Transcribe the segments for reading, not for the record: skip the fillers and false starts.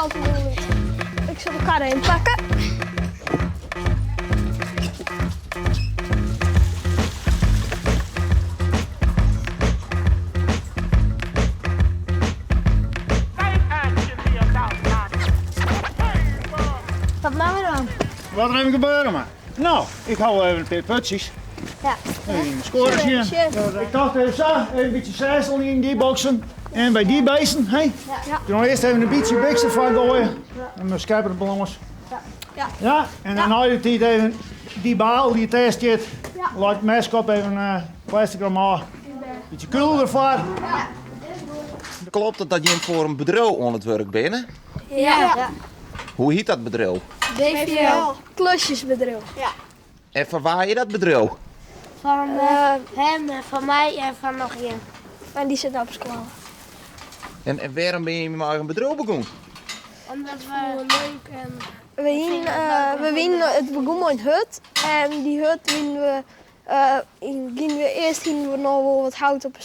altyd wol út. Ik sil de karre even pakke. Wat moatte we dan? Wat der even gebeure moat? No, ik ha wol even in pear putsjes. Ja. Even skoare sjen. Ik tocht even sa, even in bytsje sêstel yn dy boksen. En by dy beesten, hè? Ja. Doe earst even in bytsje biksen foar goaie. En dan skerper de balâns. Ja. Ja, en dan nei de tiid even dy baal dy't dêr stiet. Ja. Leit it meskop even plastic omôf. Bytsje kúl derfoar. Ja. Kloppet it dat jim foar in bedriuw oan it wurk binne? Ja. Hoe hyt dat bedriuw? BVL. Klusjesbedriuw. Ja. En foar wa is dat bedriuw? Fan him en fan my en fan noch ien. En dy sit op skoalle. En wêrom binne jim mei eigen bedriuw begûn? Omdat we leuk en We hienen, we wienen, it begûn mei in hut en dy hut wienen we, gienen we earst hienen we noch wol wat hout op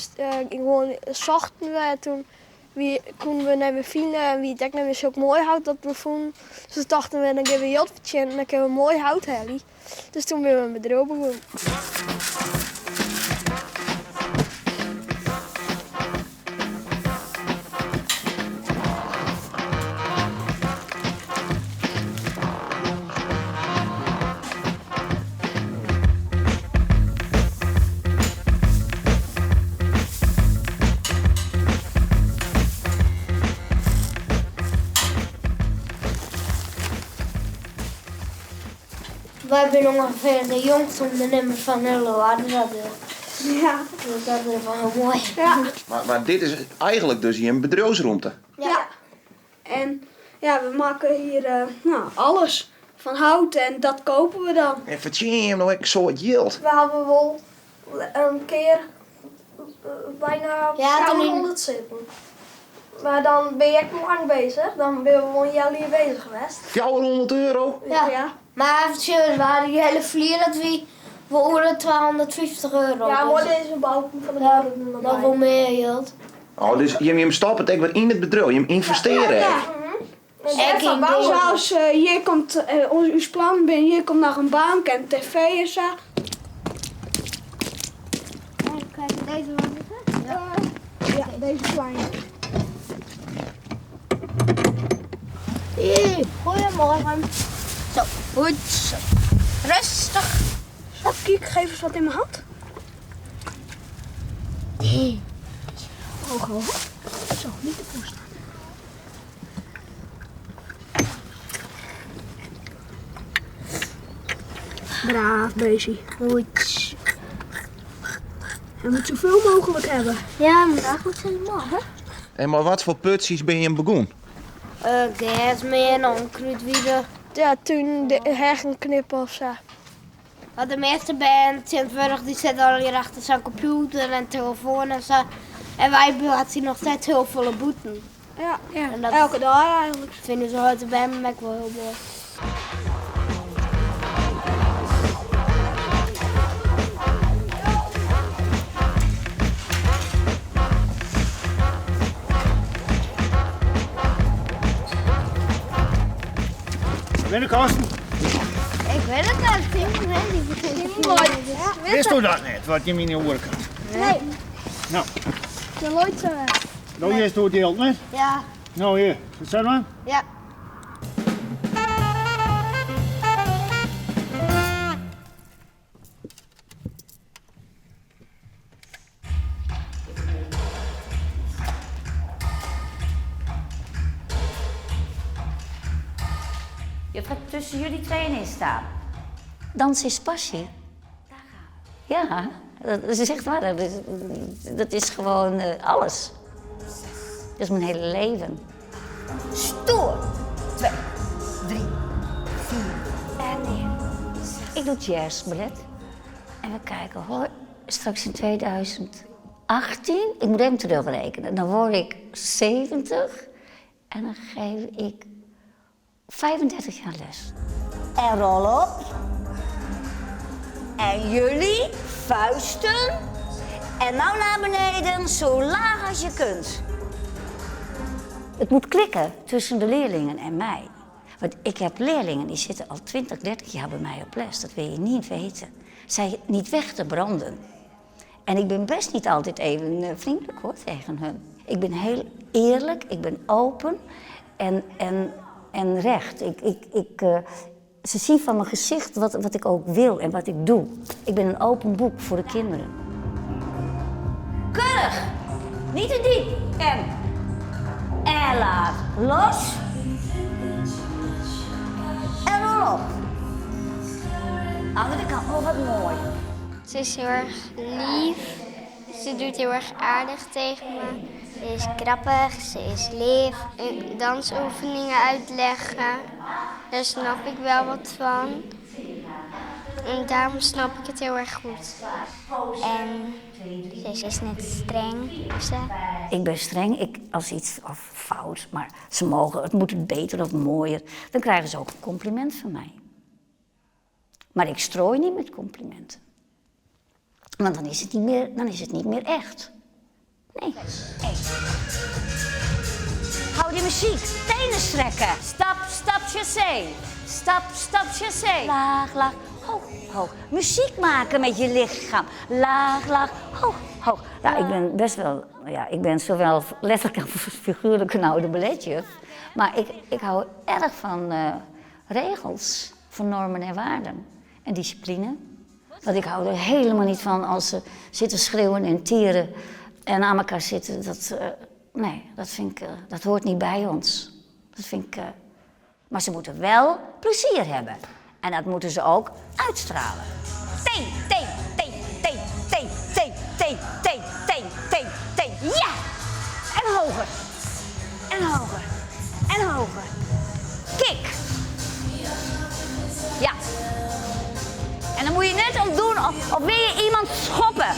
gewoan sochten we en toen wie, koenen we net mear fine en wie it ek net mear sok moai hout dat we fûnen. Dus toen tochten we, dan gean we jild fertsjinje en dan kinne we moai hout helje. Dus toen binne we in bedriuw begûn. Wy binne ûngefear de jongste ûndernimmers fan hiel Leeuwarderadeel. Ja. Dus dat is wol hiel moai. Ja. Mar dit is eigenlik dus jim bedriuwsrûmte? Ja. En ja, we makken hier no, alles fan hout en dat kopen we dan. En fertsjinje jim no ek in soad jild? We hawwe wol in kear byna 400 sitten. Mar dan bin je ek lang bezich, dan binne we wol in healjier bezich west. 400 euro? Ja. Mar sjoch, we hadden dy hiele flier, dat wie wol oer de 250 euro. Ja, mei dizze balken fan de muorren derby. Noch wol mear jild. Oh, dus jim jim stoppe it ek wer yn it bedriuw, jim ynvestearje ek? Ek yn dingen. Zoals hjir komt, ús plannen binne, hjir komt noch in bank en tv en sa. Deze was het? Ja, deze kleine. Goedemorgen. Zo, goed zo. Rustig. Zo, kijk, geef eens wat in mijn hand. Nee. Hoog, hoog. Zo, niet te voor staan. Braaf beestje. Goed. Je moet zoveel mogelijk hebben. Ja, maar dat moet helemaal, hè? En mei wat foar putsjes binne jim begûn? Gersmean, onkruidwieden. Ja, tún, de heggen knippen of sa. Want de measte bern tsjintwurdich dy sitte allegear achter sa'n kompjûter en telefoan en sa. En wy boartsje noch steeds hiel folle bûten. Ja, En dat elke dei eigenlik. fine se heit en mem ek wol hiel moai. Binne kosten? Ik wit it net, Tim. Nee, Witsto dat net, wat jim yn 'e oere kant? Nee. No. De leit sa wer. No hearst it jild net? Ja. No hjir, sa dan? Ja. Je gaat tussen jullie tweeën in staan. Dans is passie. Ja, dat is echt waar. Dat is gewoon alles. Dat is mijn hele leven. Stoer. 2, 3, 4 en neer. Ik doe jazzballet. En we kijken hoor, straks in 2018, ik moet even terugrekenen, dan word ik 70 en dan geef ik 35 jaar les. En rol op. En jullie vuisten. En nou naar beneden, zo laag als je kunt. Het moet klikken tussen de leerlingen en mij. Want ik heb leerlingen die zitten al 20, 30 jaar bij mij op les. Dat wil je niet weten. Zij niet weg te branden. En ik ben best niet altijd even eh, vriendelijk hoor tegen hun. Ik ben heel eerlijk, ik ben open en, en, en recht. Ik, ik, ik, eh, ze zien van mijn gezicht wat, wat ik ook wil en wat ik doe. Ik ben een open boek voor de kinderen. Keurig! Niet te diep. En, en laat los. En rol op. Andere kant, oh wat mooi. Ze is heel erg lief. Ze doet heel erg aardig tegen me. Ze is grappig, ze is lief. En dansoefeningen uitleggen, daar snap ik wel wat van. En daarom snap ik het heel erg goed. En ze is net streng of zo. Ik ben streng, ik, als iets of fout, maar ze mogen, het moet beter of mooier. Dan krijgen ze ook een compliment van mij. Maar ik strooi niet met complimenten. Want dan is het niet meer, dan is het niet meer echt. Nee. Hey. Hou die muziek. Tenen strekken. Stap, stap, chassé. Stap, stap, chassé. Laag, laag, hoog, hoog. Muziek maken met je lichaam. Laag, laag, hoog, hoog. Ja, ik ben best wel, ja, ik ben zowel letterlijk en figuurlijk een oude balletjuf. Maar ik, ik hou erg van uh, regels, van normen en waarden. En discipline. Want ik hou er helemaal niet van als ze zitten schreeuwen en tieren en aan elkaar zitten. Dat, uh, nee, dat, vind ik, uh, dat hoort niet bij ons. Dat vind ik, uh, maar ze moeten wel plezier hebben. En dat moeten ze ook uitstralen. T, T, T, T, T, T, T, T, T, T, T. Ja! En hoger. En hoger. En hoger. Kick. Ja. En dan moet je net om doen of, of wil je iemand schoppen.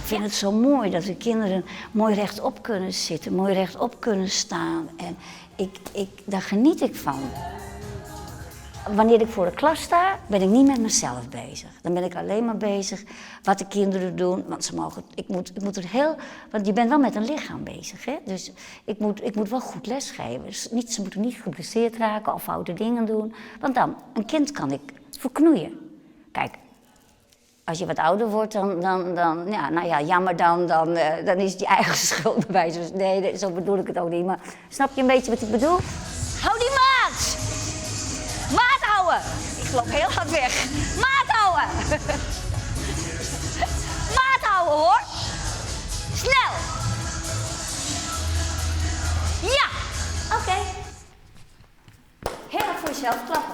Ik vind het zo mooi dat de kinderen mooi rechtop kunnen zitten, mooi rechtop kunnen staan. En ik, ik, daar geniet ik van. Wanneer ik voor de klas sta, ben ik niet met mezelf bezig. Dan ben ik alleen maar bezig wat de kinderen doen. Want ze mogen, ik moet, ik moet er heel. Want je bent wel met een lichaam bezig. Hè? Dus ik moet, ik moet wel goed lesgeven. Dus niet, ze moeten niet geblesseerd raken of foute dingen doen. Want dan, een kind kan ik verknoeien. Kijk, als je wat ouder wordt, dan, dan, dan ja, nou ja, jammer dan, dan, uh, dan is het je eigen schuld bij wijze Nee, zo bedoel ik het ook niet. Maar snap je een beetje wat ik bedoel? Hou die maat! Maat houden! Ik loop heel hard weg. Maat houden! Maat houden hoor! Snel! Ja! Oké. Okay. Heel erg voor jezelf klappen.